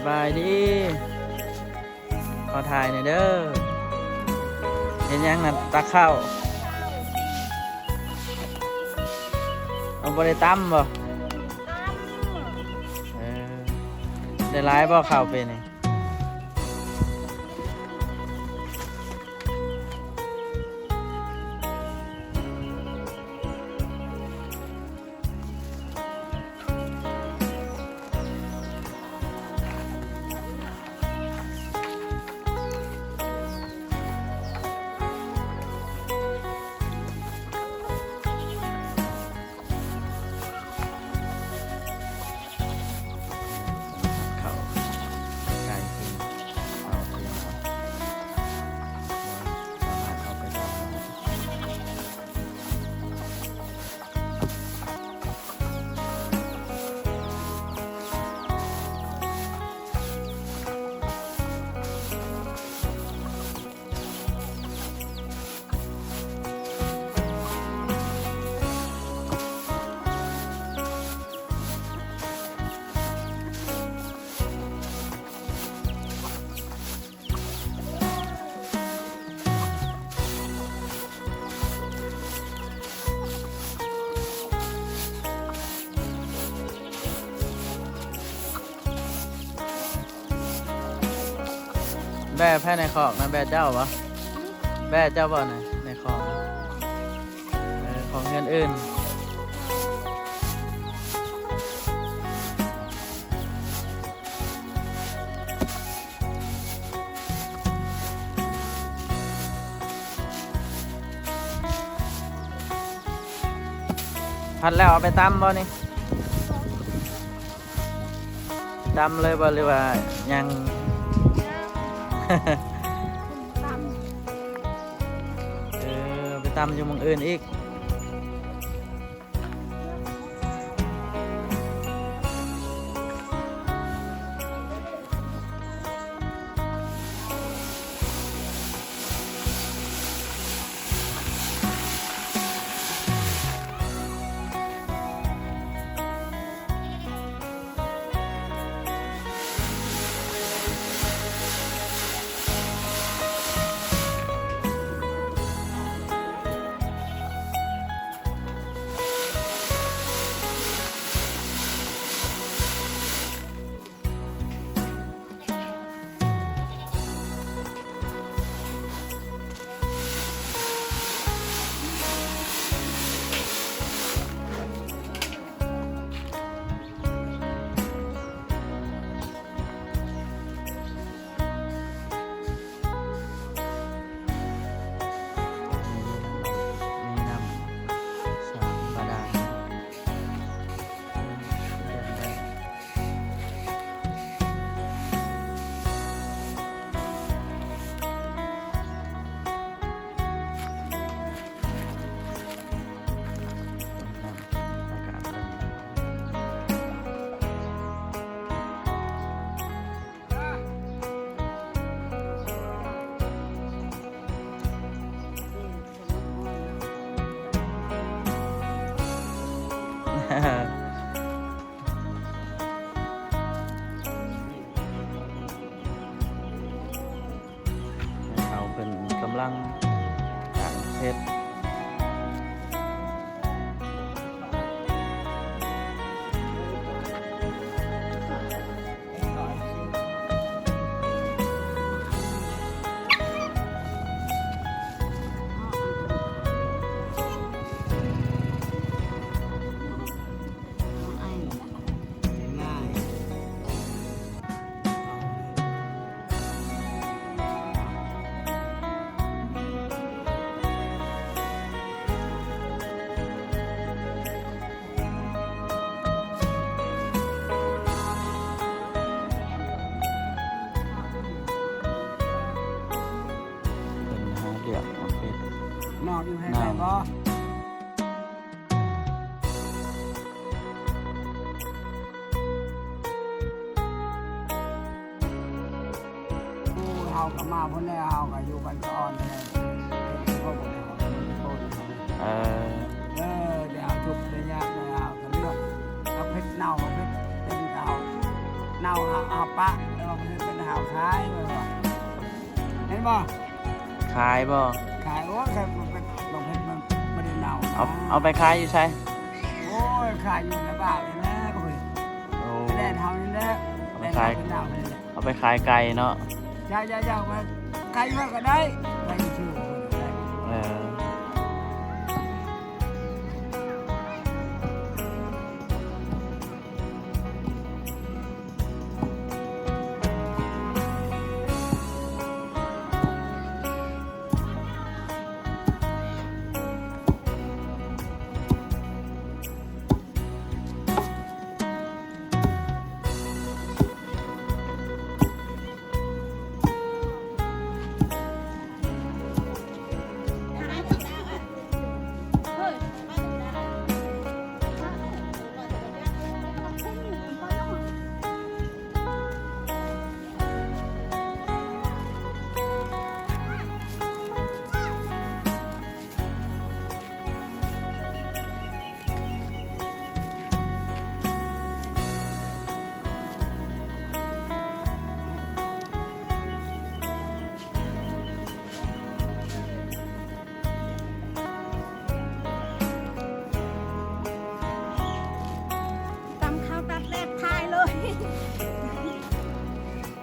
ສະບາຍດີ ຂໍຖ່າຍໜ່ອຍເດີ. ເຮັດຫຍັງນະ? ຕັກເຂົ້າ. ເອົາ ບໍ່ໄດ້ຕຳບໍ່? ເອີ ໄດ້ຫຼາຍບໍ່ເຂົ້າປີນີ້? ເຂົ້າໄກ່ກິນ ເຂົ້າພຽງພໍ ສາມາດເອົາໄປຕຳໄດ້. ແບ້ໃຜໃນຄອກນະ? ແບ້ເຈົ້າບໍ່? ແບ້ເຈົ້າບໍ່ນະ ໃນຄອກ? ເອີ ຂອງເຮືອນອື່ນ. ພັດແລ້ວເອົາໄປຕຳບໍ່ນີ້? ຕຳເລີຍບໍ່ ຫຼືວ່າຍັງ? ຕຳ ເອີ ໄປຕຳຢູ່ໝ່ອງອື່ນອີກ. ມີນ້ຳ ມີນ້ຳ ສາມ ບາດານ. ແມ່ເຖົ້າເພິ່ນກຳລັງຕາກເຜັດ. ເພິ່ນຫາເລືອກເອົາເປັດ ນອກຢູ່ໃຫ້ໄດ້ບໍ່? ໂອ້ຍ ເຮົາກໍມາພຸ້ນແລ້ວ ເຮົາກໍຢູ່ບ້ານກະອ່ອນນີ້ແຫຼະ ເອີ ເອີ ແຕ່ເຮົາທຸກແຕ່ຍາກແລ້ວ ເຮົາກໍເລືອກ ເອົາເຜັດເນົ່າ ເອົາເຜັດເປັນ ເອົາເນົ່າ ເຮົາ ເຮົາປະ ເອີ ບໍ່ ຂາຍບໍ່? ຂາຍ ໂອ້ຍ ຂາຍ ມັນເປັນ ມັນເປັນ ມັນບໍ່ໄດ້ເນົ່ານະ. ເອົາ ເອົາໄປຂາຍຢູ່ໃສ? ໂອ້ຍ ຂາຍຢູ່ໃນບ້ານນີ້ແຫຼະ. ໂອ້ຍ ໂອ້ ແດນເຮົານີ້ແຫຼະ ເອົາໄປຂາຍ ແດນເຮົາເປັນລາວນີ້ແຫຼະ. ເອົາໄປຂາຍໄກ່ເນາະ. ເຈົ້າ ເຈົ້າ ເຈົ້າ ໄປ ໄກ່ເຮົາກໍໄດ້ ໄປຊື່ກໍໄດ້. ເອີ. ຕຳເຂົ້າຕາກແດດຂາຍເລີຍ.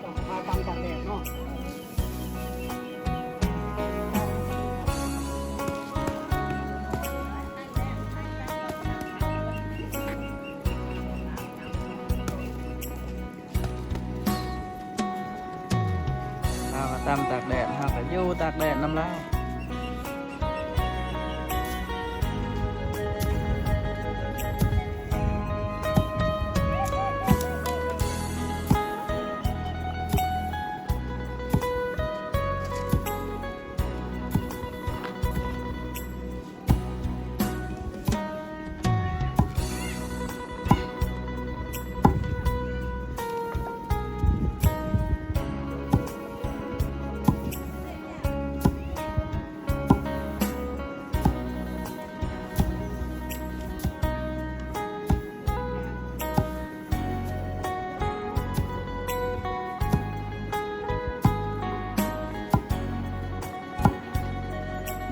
ຕຳເຂົ້າຕາກແດດເນາະ. ລາວກໍຕຳຕາກແດດ ເຮົາກໍຢູ່ຕາກແດດນຳລາວ.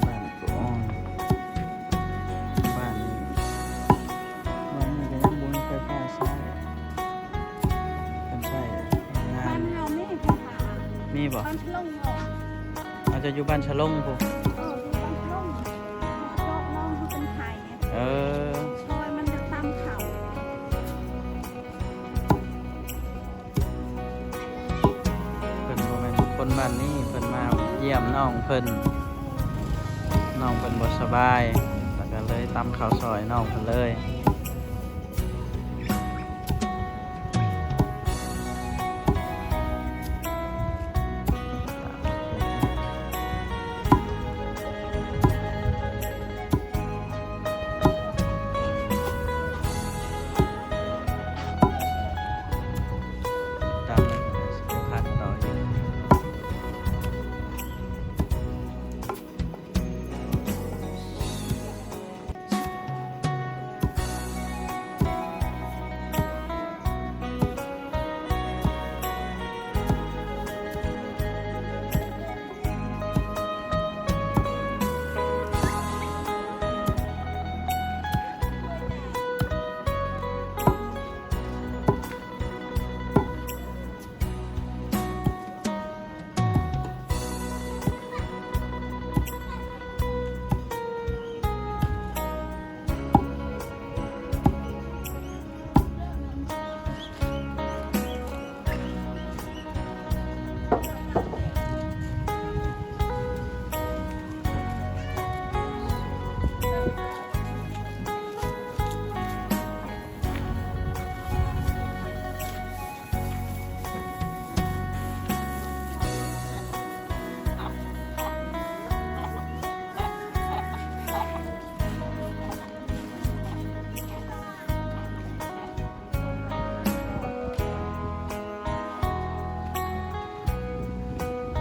ບ້ານກະອ່ອນ ບ້ານນີ້ ບ້ານນີ້ກໍຍັງບໍ່ມີໄຟຟ້າໃຊ້ ເພິ່ນໃຊ້ພະລັງງານ. ບ້ານເຮົາມີໄຟຟ້າ ມີບໍ່? ບ້ານຊະລົງເນາະ. ອາດຈະຢູ່ບ້ານຊະລົງພຸ້ນ. ເອີ ຢູ່ບ້ານຊະລົງ ເພາະນ້ອງເຮົາເປັນໄຂ້. ເອີ ຊ່ອຍມັນຈະຕຳເຂົ້າ. ເພິ່ນບໍ່ແມ່ນຄົນບ້ານນີ້ ເພິ່ນມາຢ້ຽມນ້ອງເພິ່ນ ນ້ອງເພິ່ນບໍ່ສະບາຍ ແລ້ວກໍເລີຍຕຳເຂົ້າຊ່ອຍນ້ອງເພິ່ນເລີຍ. ຕຳແລ້ວຊິໄປຜັດຕໍ່ອີກ.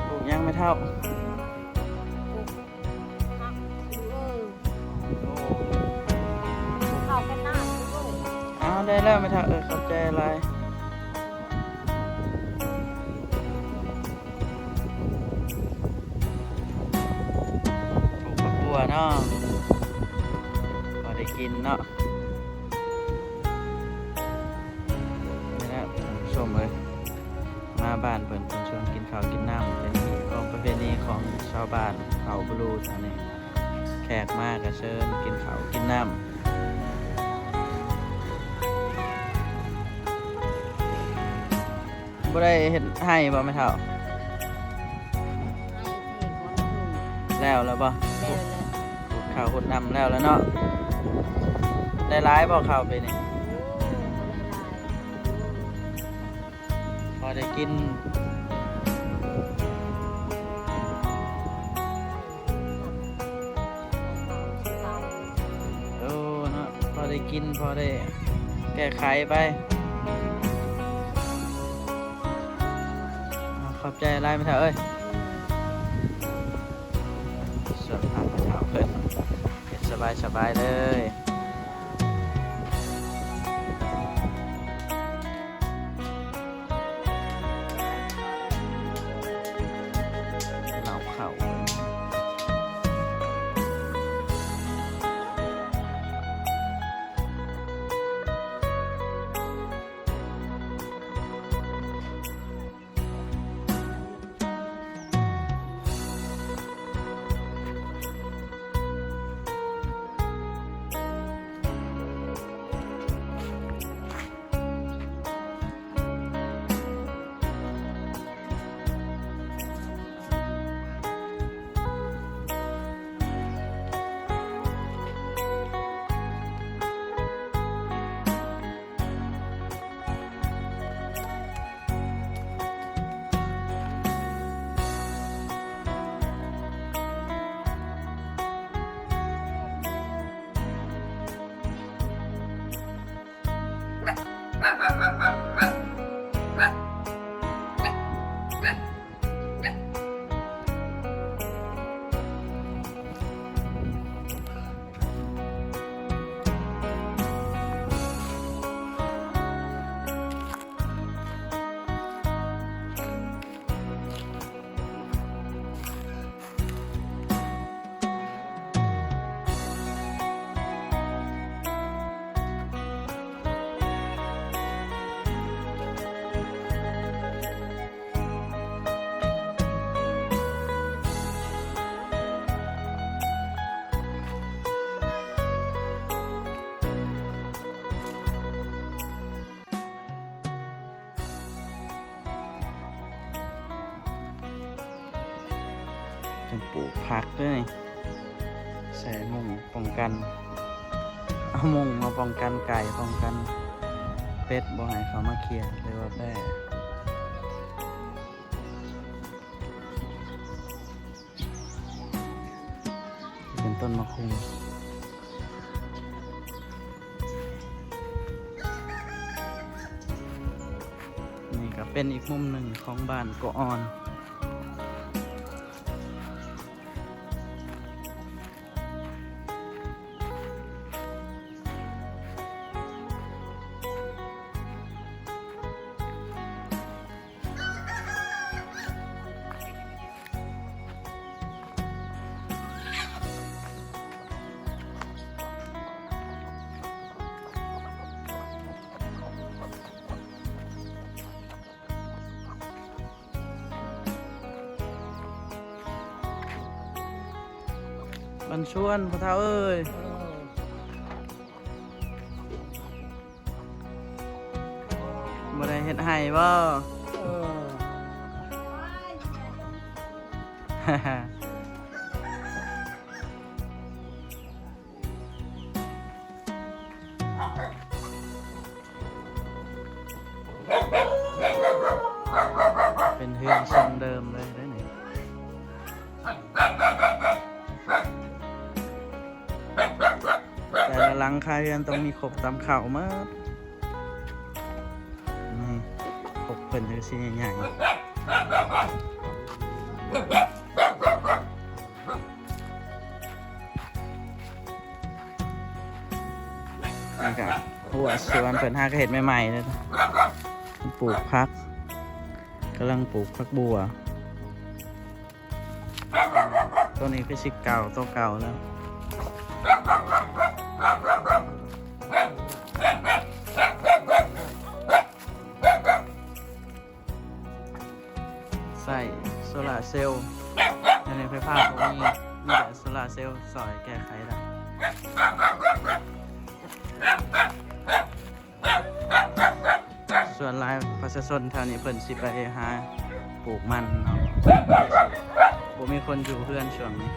ປູກຫຍັງແມ່ເຖົ້າ? ຜັກ ເອີ ໂອ້ ເຂົ້າກັນນານເລີຍ. ອ້າວ ໄດ້ແລ້ວແມ່ເຖົ້າ ເອີ ຂອບໃຈຫຼາຍ. ຄົວເນາະ ພໍໄດ້ກິນເນາະ. ນີ້ແຫຼະທ່ານຜູ້ຊົມເອີຍ ມາບ້ານເພິ່ນ ເພິ່ນຊວນກິນເຂົ້າກິນນ້ຳ ເປັນຮີດຄອງປະເພນີຂອງຊາວບ້ານເຜົ່າບລູ. ອັນນີ້ແຂກມາກໍເຊີນກິນເຂົ້າກິນນ້ຳ. ບໍ່ໄດ້ເຮັດໄຮ່ບໍ່ແມ່ເຖົ້າ? ໄຮ່ທີ່ບໍ່ມີ ແລ້ວແລ້ວບໍ່? ແລ້ວແລ້ວ ຂຸດເຂົ້າຂຸດນ້ຳແລ້ວແລ້ວເນາະ. ໄດ້ຫຼາຍບໍ່ເຂົ້າປີນີ້? ໂອ້ ບໍ່ໄດ້ຫຼາຍ ພໍໄດ້ກິນ. ໂອ້ເນາະ ພໍໄດ້ກິນ ພໍໄດ້ແກ້ໄຂໄປ. ຂອບໃຈຫຼາຍແມ່ເຖົ້າເອີຍ. ສ່ວນທາງແມ່ເຖົ້າເພິ່ນເຮັດສະບາຍໆເລີຍ. ເຫຼົ້າເຂົ້າ. ເພິ່ນປູກຜັກເດ້ ໃສ່ມຸ້ງປ້ອງກັນ ເອົາມຸ້ງມາປ້ອງກັນໄກ່ ປ້ອງກັນເປັດ ບໍ່ໃຫ້ເຂົາມາເຂ້ຍ ຫຼືວ່າແບ້. ເປັນຕົ້ນໝາກຫຸ່ງ. ນີ້ກໍເປັນອີກມຸມໜຶ່ງຂອງບ້ານກໍອ່ອນ. ບັນຊວນ ພໍ່ເຖົ້າເອີຍ. ເອີ ບໍ່ໄດ້ເຮັດໄຮ່ບໍ່? ເອີ ເປັນເຮືອນຊົງເດີມເລີຍເດ້ນີ້. ແຕ່ລະຫຼັງຄາເຮືອນຕ້ອງມີຄົກຕຳເຂົ້າໝົດ. ນີ້ຄົກເພິ່ນຈັ່ງຊີ້ໃຫຍ່ໆ. ນີ້ກະຮົ້ວສວນເພິ່ນຫາກະເຮັດໃໝ່ໆເດ້. ປູກຜັກ ກຳລັງປູກຜັກບົ່ວ. ຕົວນີ້ຄືຊິເກົ່າ ຕົວເກົ່າແລ້ວ. ໃຊ້ໂຊລາເຊວ ດຽວນີ້ໄຟຟ້າບໍ່ມີ ມີແຕ່ໂຊລາເຊວຊ່ອຍແກ້ໄຂໄດ້. ສ່ວນຫຼາຍປະຊາຊົນແຖວນີ້ເພິ່ນຊິໄປຫາປູກມັນເນາະ ບໍ່ມີຄົນຢູ່ເຮືອນຊ່ວງນີ້.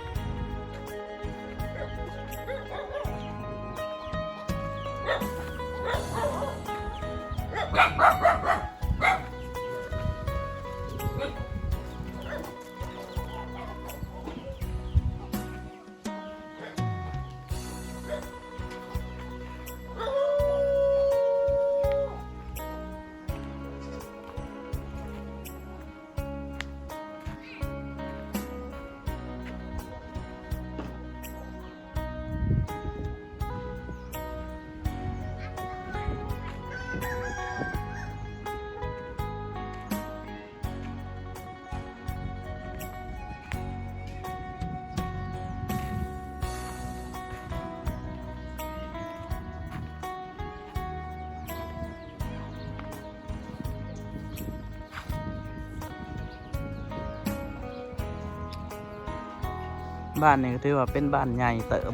ບ້ານນີ້ກໍຖືວ່າເປັນບ້ານໃຫຍ່ເຕີບ.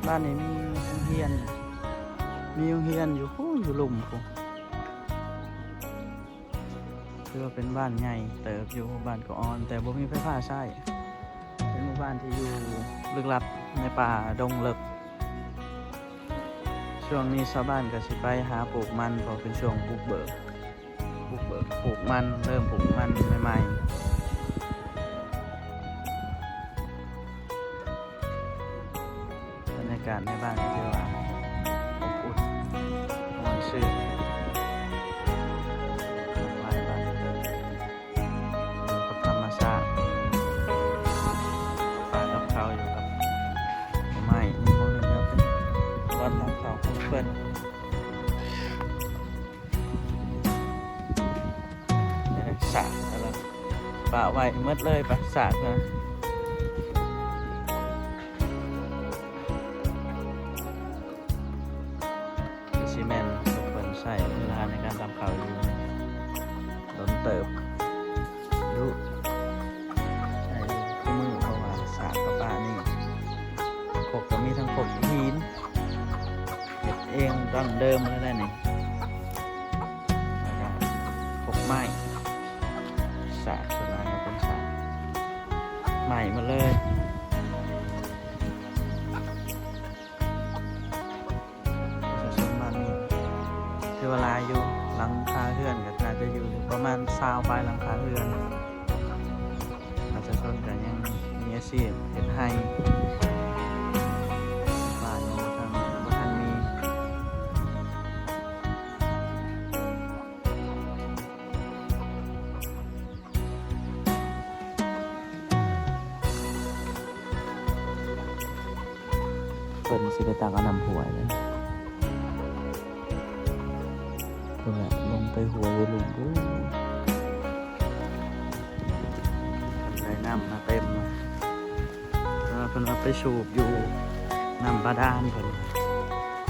ບ້ານນີ້ມີໂຮງຮຽນ ມີໂຮງຮຽນຢູ່ພຸ້ນ ຢູ່ລຸ່ມພຸ້ນ. ຖືວ່າເປັນບ້ານໃຫຍ່ເຕີບຢູ່ ບ້ານກໍອ່ອນ ແຕ່ບໍ່ມີໄຟຟ້າໃຊ້. ເປັນໝູ່ບ້ານທີ່ຢູ່ລຶກລັບໃນປ່າດົງເລິກ. ຊ່ວງນີ້ຊາວບ້ານກໍຊິໄປຫາປູກມັນ ເພາະເປັນຊ່ວງບຸກເບີກ ບຸກເບີກ ປູກມັນ ເລີ່ມປູກມັນໃໝ່ໆ. ບັນຍາກາດໃນບ້ານກໍຖືວ່າອົບອຸ່ນ ມ່ວນຊື່ນ ຫຼາຍບ້ານ ຢູ່ກັບທຳມະຊາດ ປາກັບເຂົາ ຢູ່ກັບຕົ້ນໄມ້ ມີບ່ອນໜຶ່ງກໍເປັນບ່ອນນັ່ງເຂົ້າຂອງເພິ່ນ. ສາກແລ້ວປະໄວ້ໝົດເລີຍ ປະສາກນະ ຄືຊິແມ່ນເພິ່ນໃຊ້ເວລາໃນການດຳເຂົ້າຢູ່ດົນເຕີບ ດຸໃຊ້ຢູ່ຄູ່ມື້ ເພາະວ່າສາກປະປານີ້ ຄົກກໍມີທັງຄົກຫີນ ເຮັດເອງດັ້ງເດີມເລີຍແຫຼະນີ້ ແລ້ວກໍພົກໄມ້ ສາກສ່ວນຫຼາຍກໍເປັນສາກໄມ້ໝົດເລີຍ. ປະຊາຊົນບ້ານນີ້ຖືວ່າຫຼາຍຢູ່ ຫຼັງຄາເຮືອນກໍໜ້າຈະຢູ່ປະມານຊາວປາຍຫຼັງຄາເຮືອນ. ປະຊາຊົນກໍຍັງມີອາຊີບເຮັດໄຮ່ ບ້ານຍັງບໍ່ທັນ ບໍ່ທັນມີ. ເພິ່ນຊິໄປຕັກເອົານ້ຳຫ້ວຍເດ້ ເພິ່ນລະລົງໄປຫ້ວຍໄປລຸ່ມພຸ້ນ ເພິ່ນໄດ້ນ້ຳມາເຕັມ ເພິ່ນວ່າ ເພິ່ນວ່າໄປສູບຢູ່ນ້ຳບາດານເພິ່ນ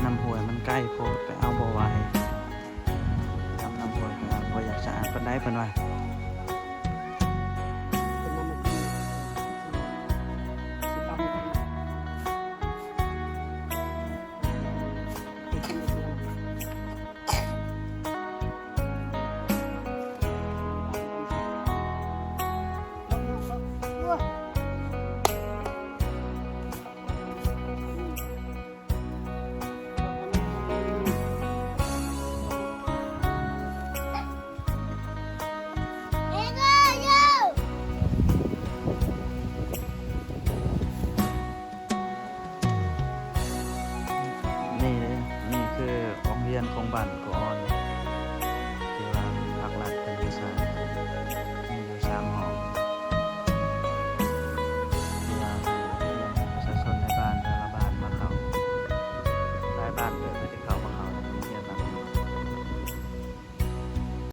ນ້ຳຫ້ວຍມັນໄກໂພດ ໄປເອົາບໍ່ໄຫວ ນ້ຳ ນ້ຳຫ້ວຍກໍບໍ່ຢາກສະອາດປານໃດເພິ່ນວ່າ.